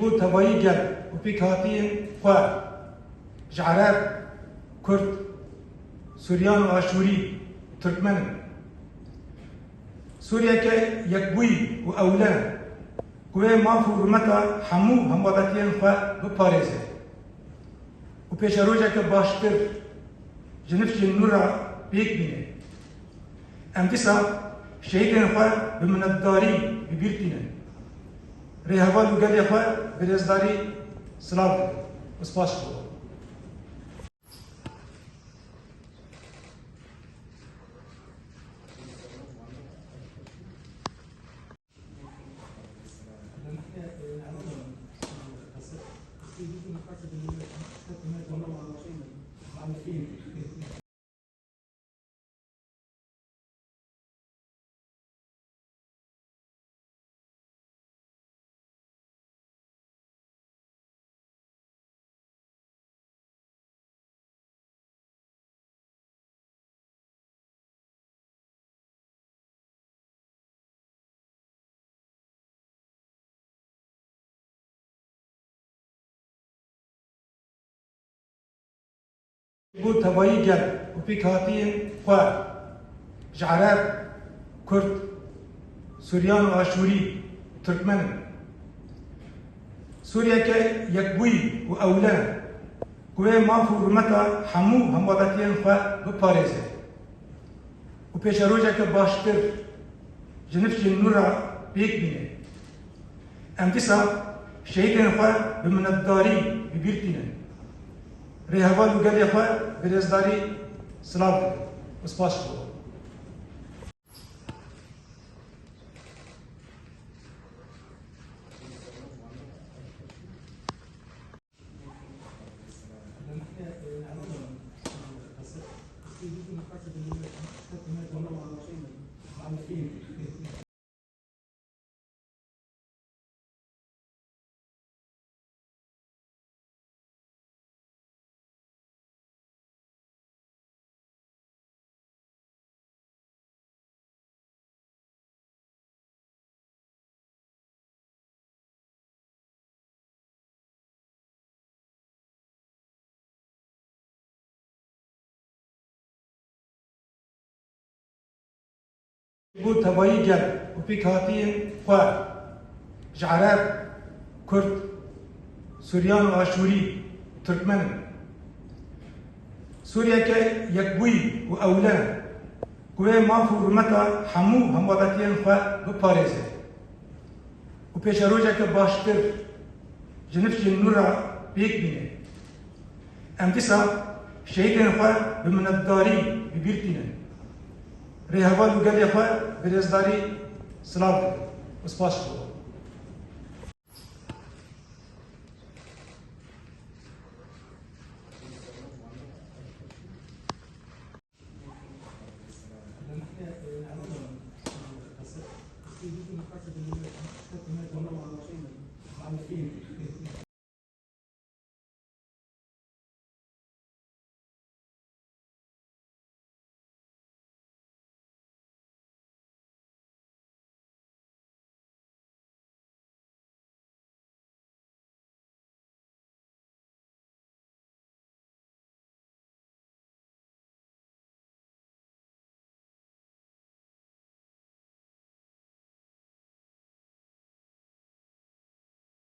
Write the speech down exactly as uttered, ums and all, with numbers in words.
Bo tevayî gel û pêkhatiyên xwe ji Ereb, Kurd, Suryan û Aşûrî û Tirkmen in. Sûriyeke yekbûyî û ewle ku wê maf û rûmeta hemû hemwelatiyên xwe biparêze û pêşerojeke baştir ji nifşên nû re pêk bîne. Em dîsa şehîdên xwe bi minetdarî bi bîr tînin. Rêheval û gelê xwe bi rêzdarî silav dikin û spas ji bo wan. Bo tevayî gel û pêkhatiyên xwe ji Ereb, Kurd, Suryan û Aşûrî û Tirkmen in. Sûriyeke yekbûyî û ewle ku wê maf û rûmeta hemû hemwelatiyên xwe biparêze û pêşerojeke baştir ji nifşên nû re pêk bîne. Em dîsa şehîdên xwe bi minetdarî bi bîr tînin. Rêheval û gelê xwe bi rêzdarî silav dikin û spas ji bo wan. Bo tevayî gel û pêkhatiyên xwe ji Ereb, Kurd, Suryan û Aşûrî û Tirkmen in. Sûriyeke yekbûyî û ewle ku wê maf û rûmeta hemû hemwelatiyên xwe biparêze û pêşerojeke baştir ji nifşên nû re pêk bîne. Em dîsa şehîdên xwe bi minetdarî bi bîr tînin. Rêheval û gelê xwe bi rêzdarî silav dikin û spas ji bo wan.